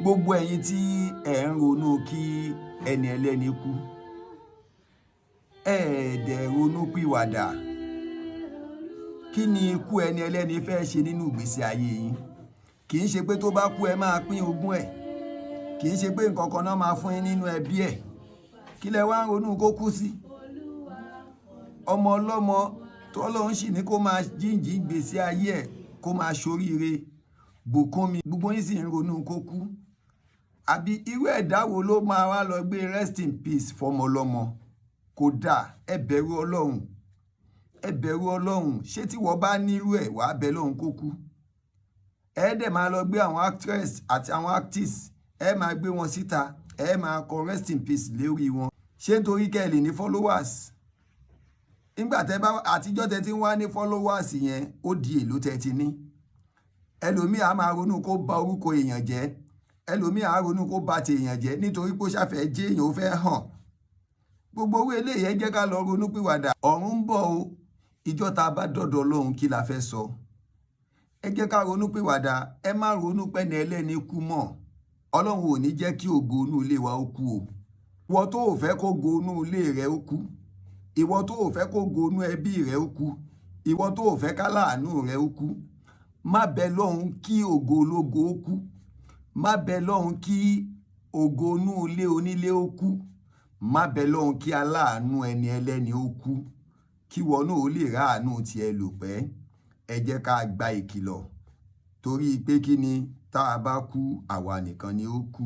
Gbogbo ẹ̀yin tí ẹ̀ ń ronú kí ẹni ẹlẹ́ni kú, ẹ dẹ̀ ronú pìwàdà. Kí ni ikú ẹni ẹlẹ́ni fẹ́ ṣe nínú ìgbésí ayé yín? Kì í ṣe pé tó bá kú, ẹ máa pín ogún ẹ̀. Kì í ṣe pé nǹkan kan náà máa fún yín nínú ẹbí ẹ̀. Kí lẹ wá ń ronú kó kú sí? Ọmọ ọlọ́mọ tọ́lọ́run sì ní kó máa jíǹjí ìgbésí ayé ẹ̀, kó máa ṣoríire. Bùkún mi, gbogbo yín sì ń ronú kó kú. Àbí irú ẹ̀dá wo ló máa wá lọ gbé "rest in peace" fọmọ ọlọ́mọ? Kò dáa. Ẹ bẹ̀rù Ọlọ́run, ẹ bẹ̀rù Ọlọ́run. Ṣé tí wọ́n bá nírú ẹ̀, wàá bẹ lọ́hùn kó kú? Ẹ dẹ̀ máa lọ gbé àwọn actress àti àwọn artists, ẹ máa gbé wọn síta, ẹ máa kọ "rest in peace" lórí wọn. Ṣé nítorí kẹ́ ẹ lè ní followers? Nígbà tẹ́ bá àtijọ́ tẹ́ ti ń wá ní followers yẹn, ó di èlò tẹ́ ti ní. Ẹlòmíì á máa ronú kó bà orúkọ èèyàn jẹ́, ẹlòmíì á ronú kó bà ti èèyàn jẹ́, nítorí pé ó ṣàfẹ́ jẹ́ èèyàn, ó fẹ́ hàn. Gbogbo owó eléyìí, ẹ jẹ́ ká lọ ronú pìwàdà. Ọ̀run ń bọ̀ o. Ìjọ tá a bá dọ̀dọ̀ Ọlọ́run, kí la fẹ́ sọ? Ẹ jẹ́ ká ronú pìwàdà. Ẹ má ronú pẹ́ni ẹlẹ́ni kú mọ́. Ọlọ́run ò ní jẹ́ kí ògo inú ilé wa ó kú o. Ìwọ tó ò fẹ́ kó go inú ilé rẹ ó kú, ìwọ tó ò fẹ́ kó go inú ẹbí rẹ ó kú, ìwọ tó ò fẹ́ ká láàánú rẹ ó kú, má bẹ lọ́hùn kí ògo ológo ó kú. Má bẹ lọ́hùn kí ògo inú ilé onílé ó kú. Má bẹ lọ́hùn kí aláàánú ẹni ẹlẹ́ni ó kú, kí wọn náà ó lè ráàánú tiẹ̀ lò pẹ́. Ẹ jẹ́ ká gba ìkìlọ̀, torí pé kí ni? Tá a bá kú, àwa nìkan ni ó kù.